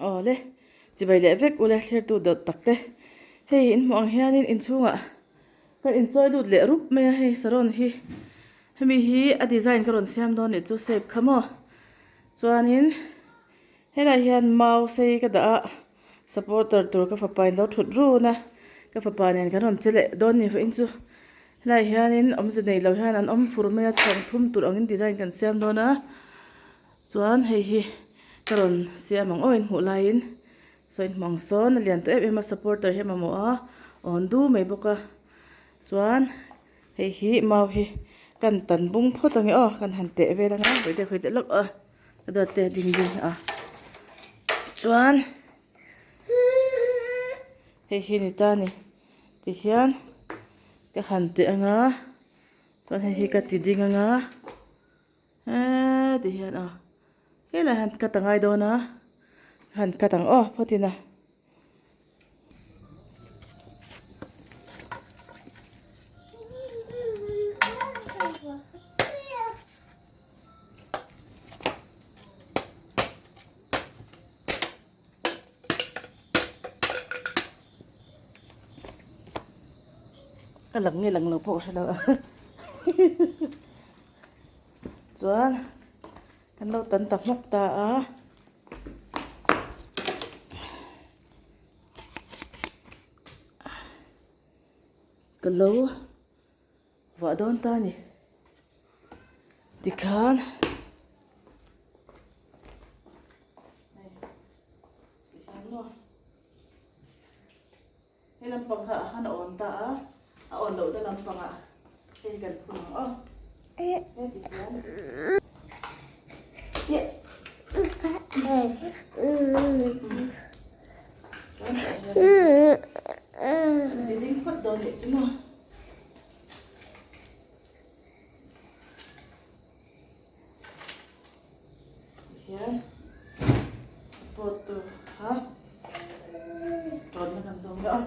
Aw le, chibai leh vek ule thlertu dawt tak te. Hei in hmuh ang hianin inchhungah kan inchawi lut leh rup mai a hei saron hi. Hemi hi a design ka rawn siam dawn nih chu shape kha maw. Chuanin helaiah hian mau sei ka dah a, supporter tur ka fapa in lo thut run a, ka fapa nen kan rawn che leh dawn ni vawiin chu. Helaiah hianin awmze nei lo hian an awm fur mai a, chhawng thum tur angin design kan siam dawn a. Chuan hei hi ka rawn siam ang aw in hmuh laiin saw in hmu ang sawn a lian tawh em em a supporter hi a mamawh a awn du mai bawk a chuan hei hi mau hi kan tan bung phawt ang e aw kan han teh vel ang a vawi te khawi te lawk a ka dawt te ding ding a chuan hei hi ni ta ni tihian ka han teh ang a chuan hei hi ka ti ding ang a. Eee ti hian aw helai han cut a ngai dawn a han cut ang aw phawt in a. Ka lang nge lang lo pawh ka hre lo a. Chuan kan lo tan ta hmawk ta a. Ka lo vuah dawn ta a ni. Tikhan He lampang kha a han awn ta a, a awn lohna lampangah hei kan phun ang aw. He ti hian. Ti ding phawt dawn nih chu maw. Hian support tur kha tawnna kan zawng leh a.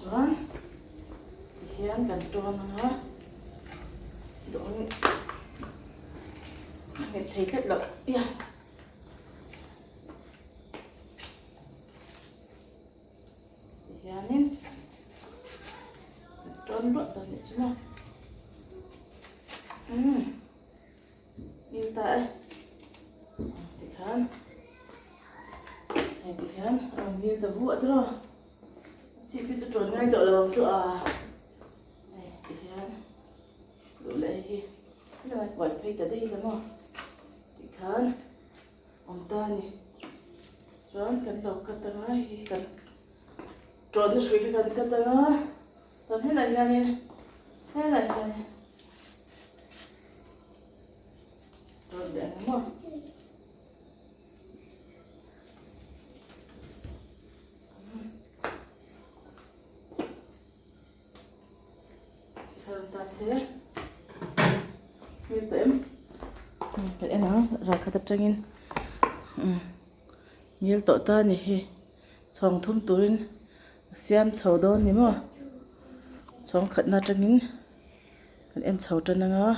Chuan tihian kan tawn ang a, dawn a nghet thei tlat loh ia. Tihianin kan tawn ruah dawn nih chu maw. Umm ngil ta e tikhan. Hei ti hian a rawn ngil ta vuah tawh a, a chhip hi chu tawn ngai tawh lo ang chu a, hei ti hian duh leh hei hi helai kuai phei ta daih ila maw tikhan awm ta a ni chuan kan lo cut ang a hei hi kan tawnna hrui kha kan cut ang a chuan helai hianin helai hianin tawn leh ang maw. Ralkhat atangin ngil tawh ta a ni hi chhawng thum turin a siam chho dawn ni maw chhawng khatna atangin kan en chho tan ang a.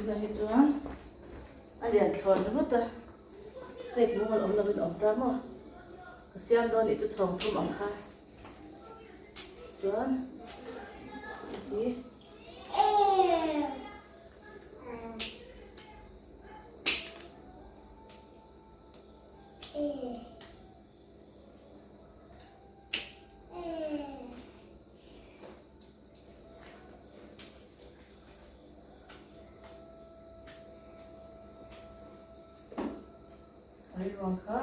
Tunah hi chuan a lian thlawn ringawt a, step mumal awm lovin a awm ta maw? Ka siam dawn nih chu chhawng thum ang kha chuan hei hi. A rilruang kha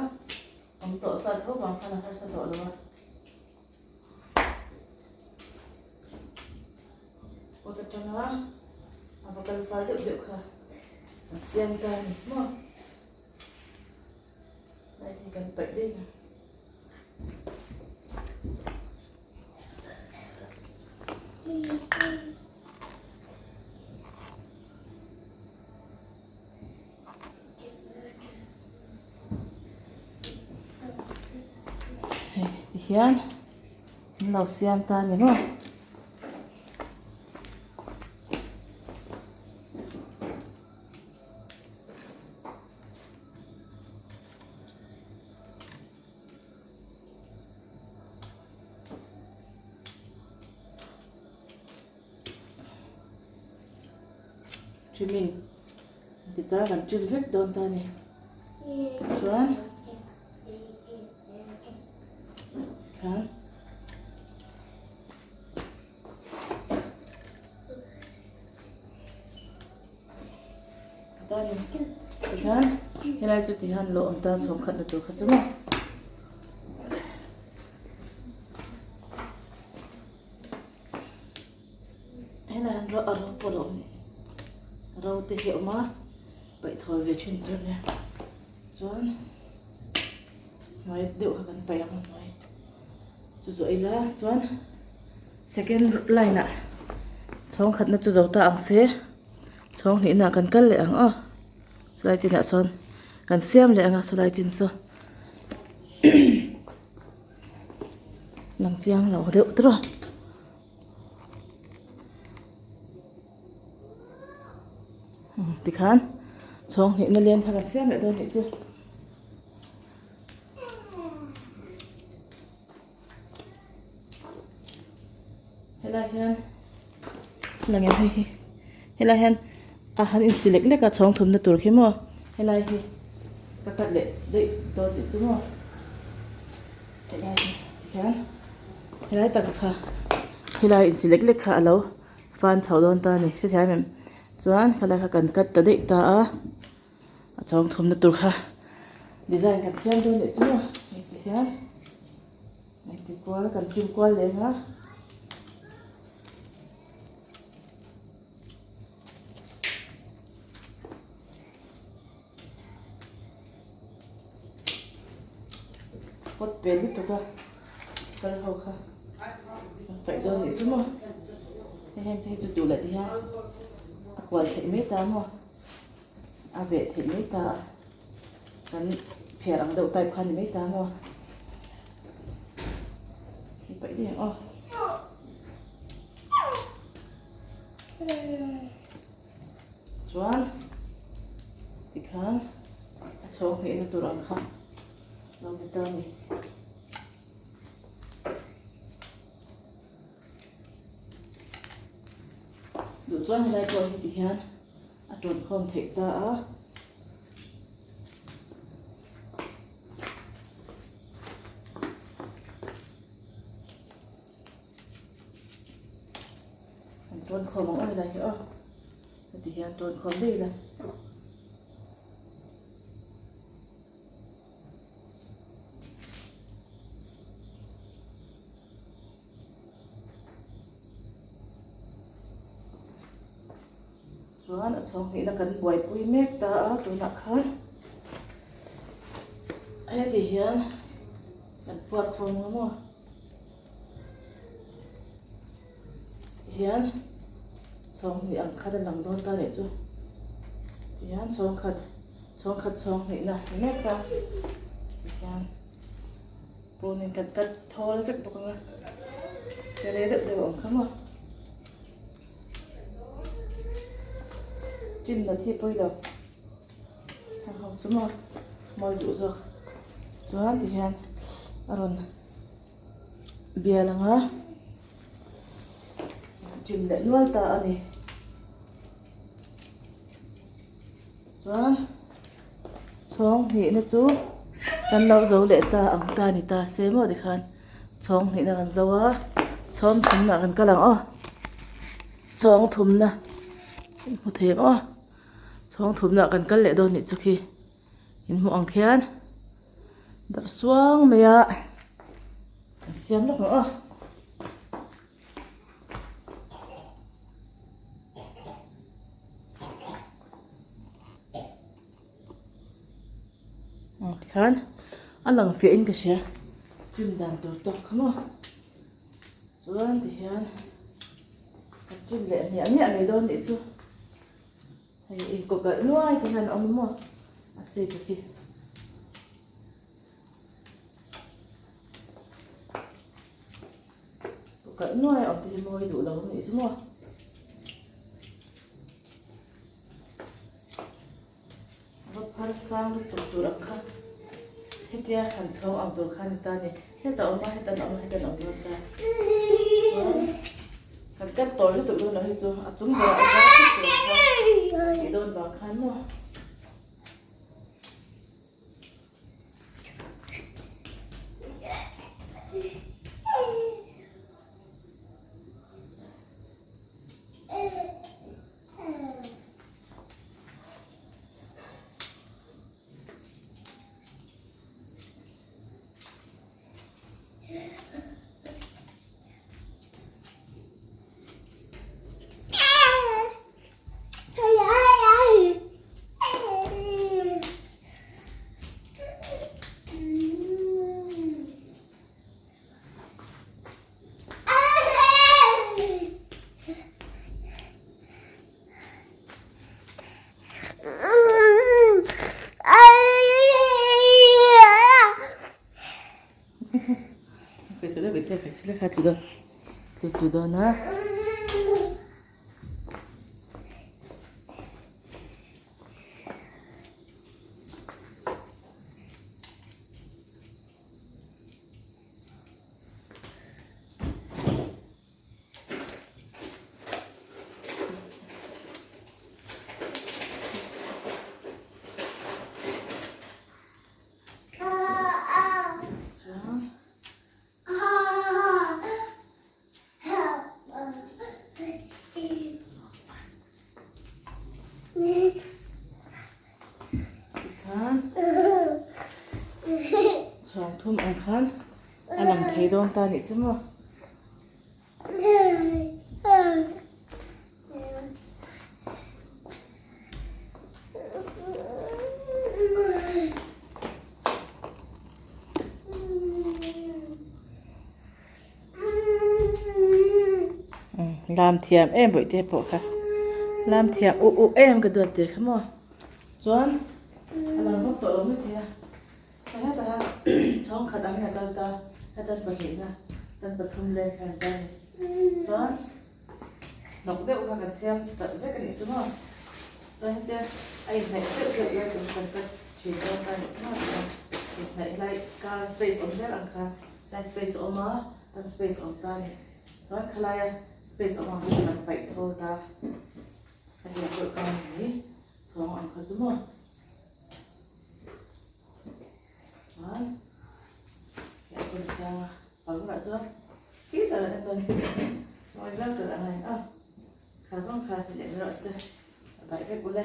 awm tawh sa tho vang khan a harsa tawh lo a. Kawt atanga a va kal fal deuh deuh kha an siam ta a ni maw. Light hi kan paih daih a. Hei tihian an lo siam ta a ni maw. Trimming ti ta kan trim vek dawn ta a ni chuan khan Tikhian helai chu tihian lo awm tan chhawm khatna tur kha chu maw. Helai an ro a ro pawh a lo awm ni ro te hi a awm a paih thawl ve thin tur ania chuan hnuai deuh kha kan paih ang a hnuai chu zawh ila chuan second line ah chhawng khatna chu zo ta ang se chhawng hnihna ah kan kal leh ang aw chulai chinah sawn kan siam leh ang a chulai chin saw lang chiang lo deuh tawh a. Tikhan chhawng hnihna lian kha kan siam leh dawn nih chu. Helai hian lang em hei hi helai hian a han insi lek lek a chhawng thumna tur khi maw helai hi ka cut leh daih dawn tih chu maw helai hi tikhian helai tak kha helai insi lek lek kha alo fan chho dawn ta a ni hrethiam em chuan helai kha kan cut ta daih ta a. A chhawng thumna tur kha design kan siam dawn leh chu hei ti hian hei ti kual kan trim kual leh ang a. Pot pe lutuk a kal ho kha an paih dawn nih chu maw hei heng te hi chu duh leh ti hian a kual theih mai ta maw. A veh theih mai ta a, kan phiar ang deuh type kha a ni mai ta maw? Hei paih daih ang aw. Chuan tikhan a chhawng hnehna tur ang kha lo ni ta a ni. Duh chuan helai pawh hi tihian a tawn khawm theih ta a. An tawn khawm ang aw helai hi aw. Heti hian tawn khawm daih ila. Chuan a chhawng hnihna kan buaipui mek ta a tunah khan heti hian kan puat khawm ang maw tihian chhawng hnih ang khat a lang dawn ta leh chu tihian chhawng khat chhawng khat chhawng hnihna ni mek ta tihian. Pawnin kan cut thawl vek bawk ang a, tere deuh deuh a awm kha maw. Chin nat hi pawi lo, heng ho chu maw mawi duh zawk chuan tihian a rawn bial ang a, chin leh nual ta a ni. Chuan chhawng hnihna chu kan lo zo leh ta ang ta ni ta se maw tikhan chhawng hnihna kan zo a chhawng thumna kan kal ang aw chhawng thumna in hmu thei ang aw chhawng thumna kan kal leh dawn nih chu khi in hmuh ang khian. Darh suang mai a an siam lawk ang aw. Aw tikhan a lang fiah in ka hria trim dan tur tawk kha maw chuan tihian ka trim leh hmiah hmiah mai dawn nih chu hei inkawkalh nuai te hian a awm maw a shape khi. Kawkalh nuai a awm te hi mawi duh lo a nih chu maw. Va phar sang lutuk tur ang kha hetia han chhawng ang tur kha a ni ta a ni. Hetah a awm a, hetan a awm a, hetan a awm dawn ta. Chuan kan cut tawi lutuk dawn loh hi chu a chung berah a zau thut tur kha a tih dawn vang khan maw. Tikhan chhawng thum ang khan a lang thei dawn ta nih chu maw. Lam thiam em bawih te pawh kha lam thiam uh uh em ka duat te kha maw chuan a lang vak tawh lo mai thei a hetah hian chhawng khat ang in a kal ta heta pahnihna tan pathum leng khan a kal a ni chuan hnawk deuh kha kan siam tak vek a nih chu maw chuan hetia a inhnaih deuh deuh lai tur kha kan cut thin dawn ta a nih chu maw chuan inhnaih lai kar space awm zel ang khan. Tlai space a awm a, tan space a awm ta a ni. Chuan khalaia space awm ang kha chu kan paih thawl ta. A hliah deuh ta a ni mai. Chhawng ang kha chu maw. Chuan hliah chu ni sang a, bang ah chuan khi tak an en dawn hi chu mawi viau tur ang a ni a. Kha zawng kha ni leh mai rawh se. A baih vek ule.